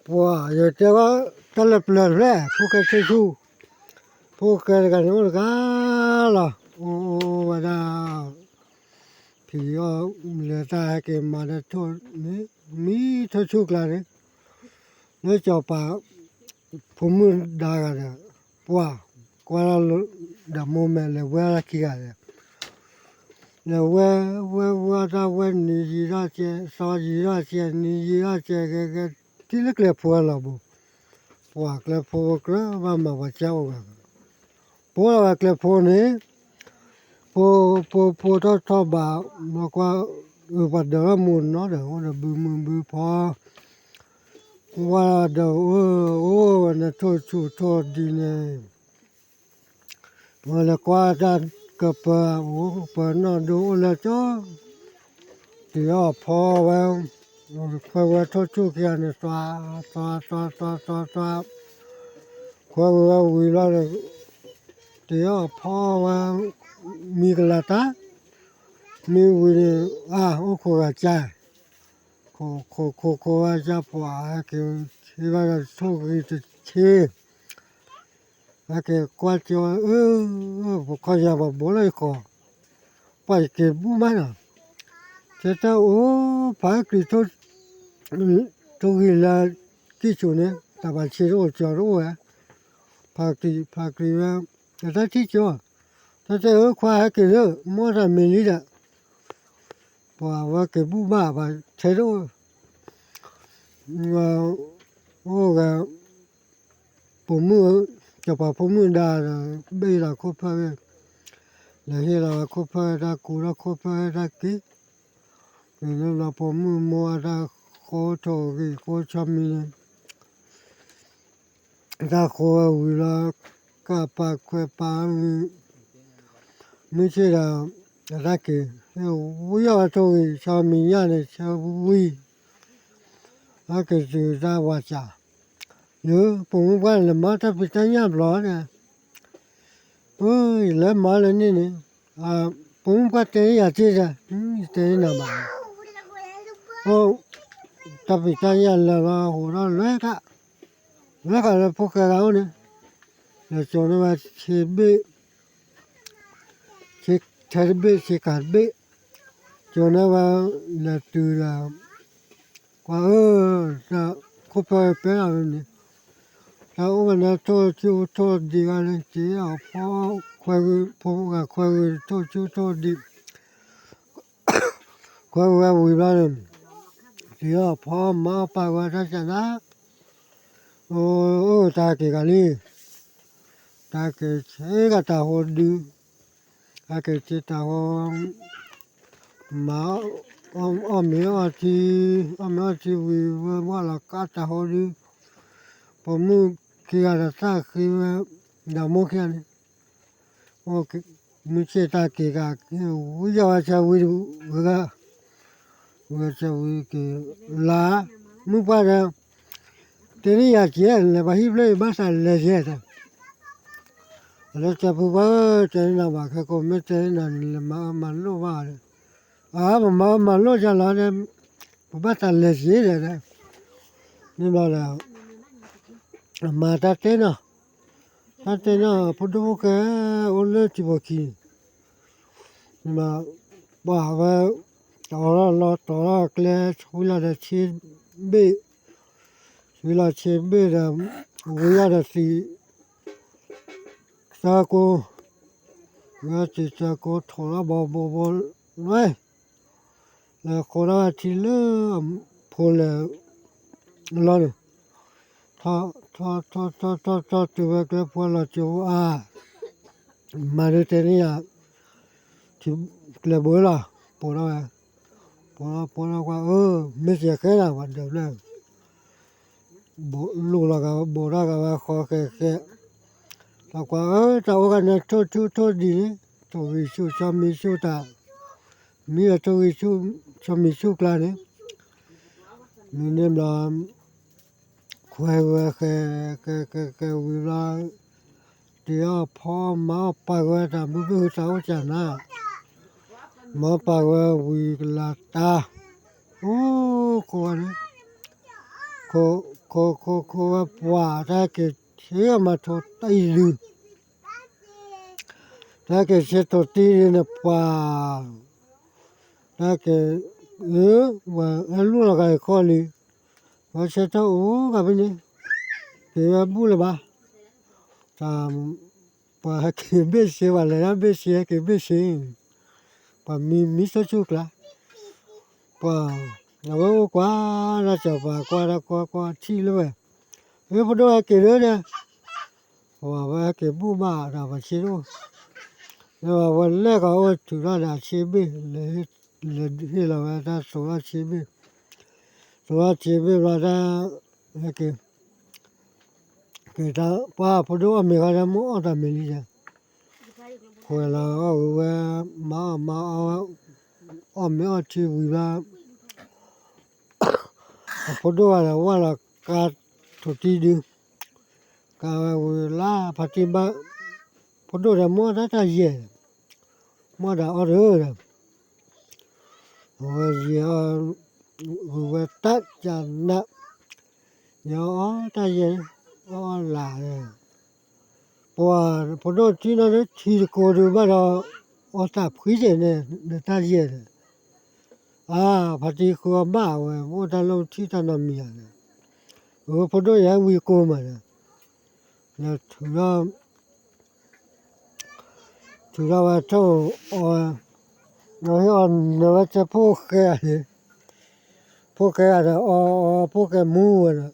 ပှၤယတဲဝဲ တၢ်လၢပျၢၤတဖျၢၣ် ဖိၣ်ဃဲဆ့ဆူၣ်, ဖိၣ်ဃဲတဂၤန့ၣ်အိၣ်တဂၤလီၤ. အိၣ်အိၣ်အိၣ်ဝဲဒၣ် ဖံးအီၣ်လဲၤတၢ်ဟဲက့ၤမၤဒီးထိၣ်န့ၣ် မံထိၣ်ဆူၣ်ကျါန့ၣ် လၢစီၤပၤ ဖိမုၣ်ဒါဂၤဒီး ပှၤကွၢ်လၢဒီးမိၢ်မဲာ်လဲၤဝဲဒၣ်ခံဂၤဒီး လဲၤဝဲ ဝဲဝဲတၢ်ဝဲနံၤယံာ်ဒၣ်စဲး စီၤယံာ်ဒၣ်စဲး နံၤယံာ်ဒၣ်စဲး ဂဲၤဂဲၤ ထံၣ်လၢကျဲဖိလီၤဘိ, ပှၤကျဲဖိကြၢးဘၣ်မၤပှၤကၢ်အိၣ်ဂၤ ပိလီၤဝဲကျဲဖိန့ၣ် ပိ ပိ ပိထီၣ်ထီၣ်ဘး ကွၢ် အပှၤဒၢးထီၣ်မူနီၤဒီး အိၣ်ဒီးဘုမုၢ်ဘုဖီ ဝါဒီး အိၣ်ဝဲန့ၣ်ထိၣ်ဆူၣ်ထိၣ်ဒံးန့ၣ် ဝဲလဲၤကွၢ်တၢ်ကပၢၤအိၣ် ကပၢၤနီၢ်ဒိအိၣ်လၢကၠီ တ့ၢ်အီၣ်ဖီဝဲ ခွဲဝဲထိၣ်ဆူၣ်ခံဂၤန့ၣ် သွါ သွါ သွါ သွါ သွါ သွါ ခွဲဝဲဝံၤလီၤဒီး တ့ၢ်အီၣ်ဖီဝဲ မံကလၤတၢ် မံဝံၤန့ၣ် အါ အိၣ်ခိးဂၤကၢ် ခိးခိးခိးခိးဝဲကၢ် ပှၤဟဲက့ၤ ဆ့ဘၣ်ဒီးထိၣ်ဂံၢ်တဆ့ ဟဲက့ၤကွၢ်ကၠီ အၢ ပခီယၤပှၤဘိးလၢယခီၣ် ပှၤယက့ၤဘူၣ်မးနီၤ တဲတၢ်အိၣ် ဖးကံၤ ထိၣ်ဂံၢ်လၢကံၢ်ဆူၣ်န့ၣ် တၢ်ပာ်ဆ့တအိၣ်ကၠီတအိၣ်ဝဲ ဖးကံၤ ဖးကံၤဝဲ တၢ်ထံၣ်ကၠီ တၢ်တဲအၢခွါဟဲက့ၤလၢ မိၢ်တၢ်မ့ၢ်လံဒီး ပှၤဝဲက့ၤဘူၣ်ဘၣ်ပှၤထဲတအိၣ် အိၣ်ဂၤ ပိာ်မုၣ် စီၤပၤဖိမုၣ်ဒါဒီး ဘ့ၣ်လီၤခိၣ်ဖၢၣ်ဝဲ လဲၤဟ့ၣ်လီၤဝဲခိၣ်ဖၢၣ်တၢ်ကူဒီးခိၣ်ဖၢၣ်တၢ်က့ၤ လၢလီၤပိာ်မုၣ်မိၢ်အတၢ်ဃိထိၣ်ဂ့ၤဃိဆီမံၤန့ၣ် တၢ်ဃိဝဲဝံၤလီၤ ကၢ်ပာ်ခွဲးပာ် မုၢ်ဆ့ၣ်ဒီး အတၢ်က့ၤ ဝံယီၢ်ဝဲထိၣ်ဂ့ၤဆီမံၤညၣ်န့ၣ် ဆၢဝံ အက့ၤတုၤတၢ်ဝၤစး ယပိာ်မုၣ်ပှၢ်န့ၣ် လဲၤမၤတၢ်ဖံးတၢ်ညၣ်ဘျီန့ၣ် ယလဲၤမၤလၢန့ၣ်န့ၣ် ပိာ်မုၣ်ပှၢ်တဲယၤတ့ၢ်ဒီး ယတဲနၤဘၣ် အိၣ် တၢ်ဖံးတၢ်ညၣ်လဲၤလီၤဟိးထီၣ်လွဲၢ်ခါ လွဲၢ်ခါလၢဖိၣ်ဃဲဂၤအိၣ်န့ၣ် လဲၤကၠီၤန့ၢ်ဝဲဆ့ဘ့ၣ် ဆ့ထဲတဘ့ၣ် ဆ့ကၤတဘ့ၣ် ကၠီၤန့ၢ်ဝဲ လဲၤတုၤဒီး ကွၢ်အၢ တၢ်ခိၣ်ဖၢၣ်ပဲလီၤန့ၣ် တၢ်အိၣ်ဝဲန့ၣ်ထိၣ်ဆူၣ်ထိၣ်ဒံးဂၤန့ၣ် က့ၤအီၣ်ဖီ ခွဲးဂုၤ ဖိမုၣ်ဂၤခွဲးဂုၤထိၣ်ဆူၣ်ထိၣ်ဒံး ခွဲးဂုၤဝဲဝံၤဘျီန့ၣ် က့ၤအီၣ်ဖီမၤအီၣ်ပာ်ဝဲတၢ်စးနၤ အိၣ် တၢ်က့ၤဂၤလံ တၢ်က့ၤဆ့ကၤတၢ်ဟိဒု တၢ်က့ၤဆ့တၢ်ဟိ မၤ အီၣ်မ့ၤအီထံ အီၣ်မ့ၤအီထံဝံၤ ဝဲဘၣ်လီၤကးတၢ်ဟိဒု ပိာ်မုၣ်ခံဂၤဒီးသၣ်ဃ့ဝဲ ဒီးမိၢ်ခံဂၤန့ၣ် မုၢ်ဆ့ၣ်တၢ်က့ၤဂၤ ဝံယီၢ်ဝဲဆၢဝံ ဝဲဂၤ ဝဲဆၢဝံက့ၤ လါ မုၢ်ပှၢ်ဒီး တဲန့ၢ်ယၤကဲ လဲၤဘၣ်ဟံၣ်ဖျၢၣ်အံၤဘၣ်သးလဲၤယဲၢ်တၢ် အလၢတဲဖုပှၢ် တဲန့ၢ်နၤဘၣ် ခဲကိးမ့ၢ်တဲန့ၢ်နၤန့ၣ် လဲၤမၤအၢမၤလိၣ်ဘၣ်ဒီး အါ ပမၤအၢမၤလိၣ်ယၤလီၤဒီး ပဘၣ်သးလဲၤယဲၢ်ဒီး န့ၣ်ဘျီဒီး အမၤတၢ်တဲနီၤ တၢ်တဲနီၤ ဖိဒိၣ်ဖိၣ်ဃဲ အိၣ်လၢထံဖိခံ န့ၣ်ဘၣ် ပှၤဝဲ တအီၣ်လီၤလီၤ တီၤလီၤကျဲ ဆွံလီၤဒီးဆ့ဘ့ၣ် ဆွံလီၤဆ့ဘ့ၣ်ဒီး ဝံယီၢ်ဒီးသံး သၢကိ ဝံယီၢ်သံးသၢကိ ထိးလီၤဘီဘီဘီ ဝဲ လဲၤဃိးထီၣ်ဝဲထံလၢ ဖိလဲၤ လီၤန့ၣ် ထီၣ် ထီၣ် ထီၣ် ထီၣ် ထီၣ် ထီၣ်တုၤဝဲကျဲဖိလီၤကၠိအါ မၤဒ်တဲန့ၢ်ယၤ ထံကျဲဘိလီၤ ပိာ်ထီၣ်ဝဲ ပိာ်ထီၣ် ပိာ်ထီၣ်ကွၢ် အၢ မ့ၢ်စဲးဃဲလၢပှၤဒၢးဖျၢၣ် လူၤလီၤဂာ်ဝဲ ဘိးထီၣ်ဂာ်ဝဲဃီဃဲဃဲ ဒီးကွၢ်အၢ တၢ်အိၣ်ဂၤန့ၣ် ထိၣ်ဆူၣ်ထိၣ်ဒံးန့ၣ် ထိၣ်ဂံၢ်ဆူၣ်ဆီမံၤဆူၣ်တၢ် မံဝဲထိၣ်ဂံၢ်ဆူၣ်ဆီမံၤဆူၣ်ကျါန့ၣ် မ့ၢ်န့ၣ်ဘျီ ခွဲးဝဲဃဲ ဃဲ ဃဲ ဃဲဝံၤဘျီ တ့ၢ်အီၣ်ဖီမၤအီၣ်ပာ်ဝဲတၢ်ဘုဘ့ၣ်ဟူသးအိၣ်ကနၤ မၤပာ်ဝဲဝံၤကလၤတၢ် အိၣ် ခိးဝဲ, ခိး, ခိးခိးခိးဝဲပှၤ တၢ်ဟဲက့ၤဆ့မၤထိးတံၢ်ဒု, တၢ်ဟဲက့ၤဆ့ထိးတံၢ်ဒုန့ၣ်ပှၤ, တၢ်ဟဲက့ၤ, အၢ, ဝဲဟဲလူၢ်လီၤဂာ်အံၤခီလံ, ဝဲဆၢထၢၣ်အိၣ်ဂၤဖဲန့ၣ်, က့ၤဝဲဘူၣ်လၢၤဘၣ်, တၢ် ပှၤဟဲက့ၤဘ့ၣ်ဆ့ ပှၤလဲၤဒၣ်ဘ့ၣ်ဆ့ ဟဲက့ၤဘ့ၣ်ဆ့, ပှၤမံမံဆူၣ်ဆူၣ်ကျါ, ပှၤ, အဝဲအိၣ်ကွၢ်တၢ်စီၤပၤ ကွၢ်တၢ်ကွၢ်ကွၢ်ထံၣ်လၢဝဲ, အၢ ဖိဒိၣ်ဟဲက့ၤလၢန့ၣ်, ပှၤဝဲဟဲက့ၤဘူၣ်ဘၣ်တၢ်ပှၤဆ့ဒိၣ်, လၢပှၤဝဲလဲၣ်ကီးအိၣ်ထုးထီၣ်ဒီးအဆ့ဘ့ၣ်, လဲၤဟ့ၣ်လီၤဝဲတၢ်သိးထီၣ်ဆ့ဘ့ၣ်, သိးထီၣ်ဆ့ဘ့ၣ်ဘျီတၢ်, ဟဲက့ၤ က့ၤတၢ်ပှၤဖိဒိၣ်အီၣ်မ့ၤဃီဒီး မ့ၢ်အီၣ်တၢ်မ့ၤလံဒီး, ကွဲးလီၤအီၣ်ဝံၤဝဲ, မၤအီၣ်မၤအီၣ်, အီၣ်မ့ၤအီထံဝံၤဘျီ, အဖိဒိၣ်ဂၤဒီးဝၢ်လီၤကါထိးတံၢ်ဒု, ကါဝဲဝံၤလၢဖါတံၢ်ဘၣ်, ဖိဒိၣ်ဒီးမ့ၢ်အီၣ်တၢ်တၢ်ယဲၢ်, မ့ၢ်အီၣ်ဒီးအီၣ်တၢ်ဒီး အဝဲယဲၢ်အီၣ်, ဂုၤဝဲတၢ်ကနၣ်, ယဲၢ်အီၣ်တၢ်ယဲၢ်, အီၣ်အီၣ်လၢ်, ပှၤဖိဒိၣ်ထံၣ်နီၣ်လၢထံတကိးဒုးဘၣ်ဒီး, အီၣ်တၢ်ဖှံကဲန့ၣ် နတၢ်ယဲၢ်ဒီး, အါ, ဖါတံၢ်ဃုအီၣ်ဘၣ်ဝဲ မ့ၢ်အိၣ်တၢ်လၢထံၣ်တၢ်နီတမံၤဧါ, အဖိဒိၣ်ယဲၢ်ဝံၤကိးမးဒီး, လၢထုးထီၣ် ထုးထီၣ်ဝဲထီၣ်အီၤ, ဟ့ၣ်အီၤနၢၤဝဲဆၢဖိၣ်ဃဲဂၤန့ၣ်, ဖိၣ်ဃဲဂၤဒီးအီအီဖိၣ်ဃဲမူဝဲဒီး,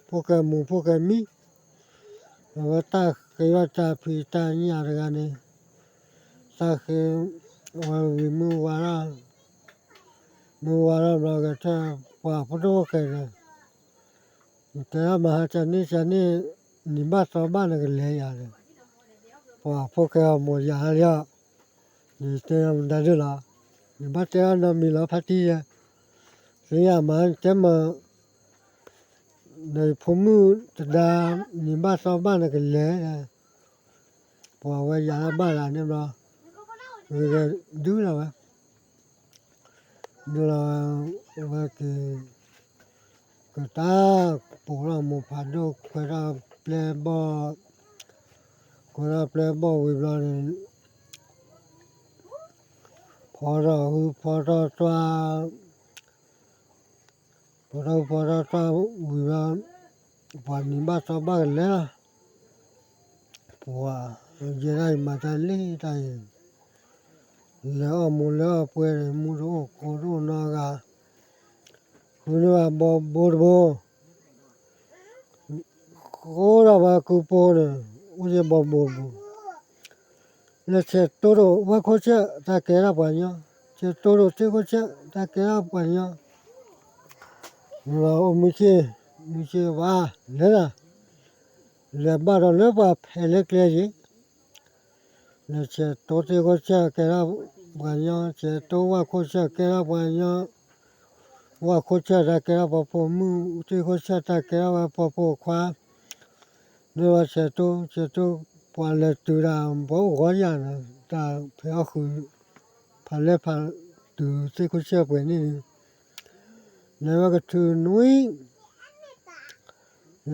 ဖိၣ်ဃဲမူဖိၣ်ဃဲမံ, အဝဲတၢ်ဃ့ဘၣ်တၢ်ဖံးတၢ်ညၣ်တဂၤန့ၣ်, တၢ်ဃ့, အဝဲဝံၤမုၢ်ဝါထီၣ်, မုၢ်ဝါထီၣ်ဘျီကထၢၣ်, ပှၤဖိဒိၣ်ဖိၣ်ဃဲဒီး နတဲဒၣ်မဟါကန့ၣ်ကန့ၣ်, နံၤဘၣ်သီဘၣ်နကလဲၤယၤဒီး, ပှၤဖိၣ်ဃဲအီၤမိၢ်ယၤလၢ, နတဲမတၤဒၣ်လီၤ, နဘၣ်တဲအီၤနီတမံၤလီၤဖါတံၢ်ယဲၢ်, သ့ၣ်ညါမးနတဲမး, နဖိမုၣ်တဒါ, နံၤဘၣ်သီဘၣ်နကလဲၤ, ပှၤဝဲယၤလၢဘၣ်လၢန့ၣ်ဘျီ, ဒုလီၤဝဲ ဒုလီၤဝဲ, ဝဲက့ၤ, ကတၢ်, ပိာ်ထီၣ်မိၢ်ဖးဒိၣ်ခွဲးထီၣ်ပျဲၢ်ဘီၣ်, ခွဲးထီၣ်ပျဲၢ်ဘီၣ်ဝံၤဘျီန့ၣ်, ဖီထီၣ်ဟုဖီထီၣ်တွၢ်, ဖီထီၣ်ဟုဖီထီၣ်တွၢ်ဝံၤဘျီ, ပှၤနံၤဘၣ်သီဘၣ်ကလဲၤလီၤ, ပှၤ, ယဲဒၣ်အံၤမၤတၢ်လံတၢ်အံၤ, လဲၤအီၣ်မူလဲၤအီၣ်ပှဲၤန့ၣ် မူတအိၣ်ကိးတအိၣ်နီတဂၤ, ဃုန့ၢ်ဘၣ်ဘီဘိတဘိ, ဃိဒီးဝဲကုပိန့ၣ်, အိၣ်ယဲၢ်ဘီဘိတဘိ, လၢဆဲးတိၢ်ဒီးဝၣ်ခိၣ်ဆၢၣ်တၢ်ကဲထီၣ်ပှၤကညီ, ဆဲးတိၢ်ဒီးသ့ၣ်ခိၣ်ဆၢၣ်တၢ်ကဲထီၣ်ပှၤကညီ, လီၤအိၣ်မုၢ်ဆ့ၣ်, မုၢ်ဆ့ၣ်ဝါ, လဲၤလီၤ, လဲၤဘၣ်ဒီးလၢပှၤဖဲးလၢကျဲယ့ၣ် လၢဆဲးတိၢ်သ့ၣ်ခိၣ်ဆၢၣ်ကဲထီၣ်ပှၤကညီ, ဆဲးတိၢ်ဝၣ်ခိၣ်ဆၢၣ်ကဲထီၣ်ပှၤကညီ, ဝၣ်ခိၣ်ဆၢၣ်တၢ်ကဲထီၣ်ပှၤပိာ်မုၣ်, သ့ၣ်ခိၣ်ဆၢၣ်တၢ်ကဲထီၣ်ပှၤပိာ်ခွါ, မ့ၢ်ဝဲဆဲးတိၢ်, ဆဲးတိၢ်, ပှၤလဲၤတုၤဒၣ်, ပှၤအိၣ်ဂီၤယၤန့ၣ်, တၢ်ဖဲးအီၣ်ဃုာ်, ဖးလဲၢ်ဖးတုၤသ့ၣ်ခိၣ်ဆၢၣ်ပှဲၤန့ၣ်, လဲၤဝဲကထုးနွံ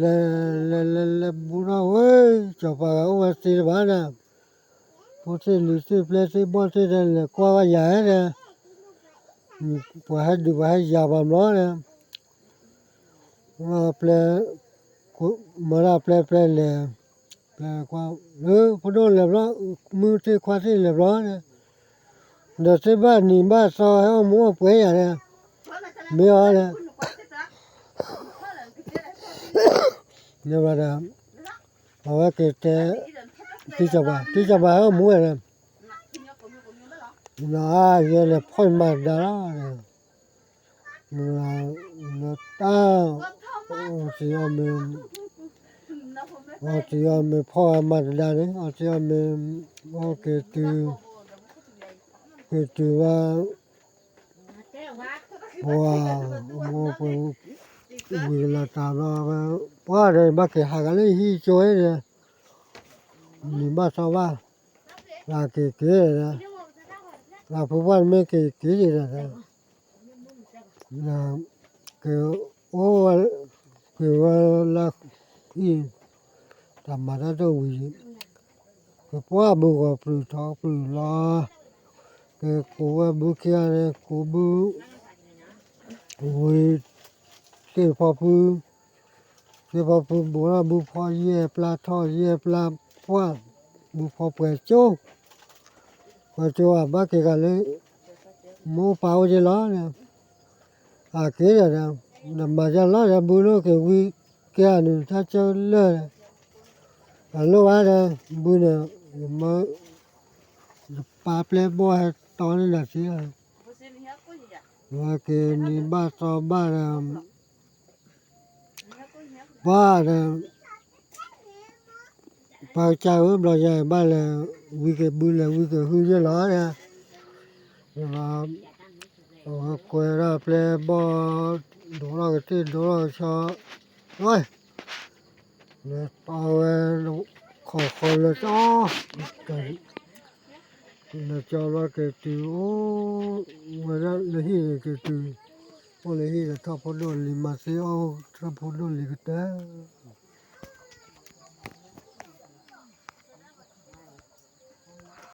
လဲၤ, လဲၤ, လဲၤ, လဲၤဘူးထီၣ်ဝဲ, စီၤပၤဂၤအိၣ်ဝဲသ့တဘၣ်ဒီး, ဖိသ့ၣ်လံၤသ့ၣ်ပျဲၢ်သ့ၣ်ဘီၣ်သ့ၣ်ဒီး လဲၤကွၢ်ဝဲယၤဒီး, ပှၤဟဲဒုးပှၤဟဲယၤပှၤဘျီဒီး, ပျဲၢ်, မၤတၢ်ပျဲၢ်ပျဲၢ်လဲၤ, ပျဲၢ်ကွၢ်, လၢဖိဒိၣ်လဲၤဘျီ, မုၢ်သ့ၣ်ခွါသ့ၣ်လဲၤဘျီဒီး, ဒီးသ့ၣ်ဘၣ်နံၤဘၣ်သီဟဲအီၣ်မူအီၣ်ပှဲၤယၤဒီး, မ့ၢ်အီၤဒီး န့ၣ်ဘၣ်ဒီး, အဝဲက့ၤတဲ, တံၢ်စီၤပၤ, တံၢ်စီၤပၤဟဲအိၣ်မူဝဲဒီး, ယဲလဲၤဖီၣ်ယမၤတဒါလီၤ, လၢတၢ်, အီၣ်တံၢ်အီၣ်မ့ၤ, အီၣ်တံၢ်အီၣ်မ့ၤဖီၣ်ဝဲမၤတဒါန့ၣ်, အီၣ်တံၢ်အီၣ်မ့ၤ, အီၣ်က့ၤတုၤ, က့ၤတုၤဝဲ ပှၤ, ဝံၤလီၤတၢ်ဘျီ, ပှၤဒီးဘၣ်က့ၤဟးဂၤလၢဟံၣ်ကၠိဒီး, နံၤဘၣ်သီဘၣ်, လၢက့ၤက့ၤဒီး, လၢဖိပှၢ်မ့ၢ်က့ၤက့ၤဒီး, လၢ က့ၤအိၣ်ဝဲ, က့ၤဝဲလၢဟံၣ်, တၢ်မၤတၢ်ဒိၣ်ဝံၤ, ကပှၢ်ဘုဂီၤပျုၤထီပျုၤလီၤ, က့ၤကိးဝဲဘုခံဂၤန့ၣ် ကိးဘု ဝံၤ သ့ၣ်ဖီဖု, သ့ၣ်ဖီဖုဘိးထီၣ်ဘုဖီယဲၢ်ပျၢ်ထီၣ်ယဲၢ်ပျၢ်ပှၢ်, ဘုဖီပှဲၤကၠိ, ပှဲၤကၠိအဘၣ်က့ၤဂၤလၢ မိၢ်ပၢ်အိၣ်က့ၤလီၤ, အက့ၤဒီး နမၤယလီၤဒီး ဘုလိၣ်က့ၤဝံက့ၤအနုၤတၢ်ကၢၢ်လၢာ်, အလိၣ်ဝဲဒီး ဘုန့ၣ် ယမၢ ယပၢ်ပျဲၢ်ဘီၣ်ဟဲတီန့ၢ်နၤသ့လီၤ, ဝဲက့ၤနံၤဘၣ်သီဘၣ်ဒီး ပှၢ်ဒီး ပှၤကစၢ်ဧၢ ဘျီယၤဘၣ်လဲၤဝံက့ၤဘုလဲၤဝံက့ၤဟုယဲၢ်လီၤ, အဝဲကွဲဒၣ်ပျဲၢ်ဘီၣ် ဒိးထီၣ်ကသ့ၣ်ဒိးထီၣ်ကဆီ, ဝဲ လဲၤတီဝဲ ခိးဃီလၢကၠီ, လၢကၠီဘျီက့ၤတုၤအိၣ်ဝဲဒၣ်လၢဟံၣ်န့ၣ်က့ၤတုၤ, အိၣ်လၢဟံၣ်ဒီးထီၣ်ဖိဒိၣ်လံၤမၤသ့အီၣ်ထီၣ်ဖိဒိၣ်လံၤကတၢၢ်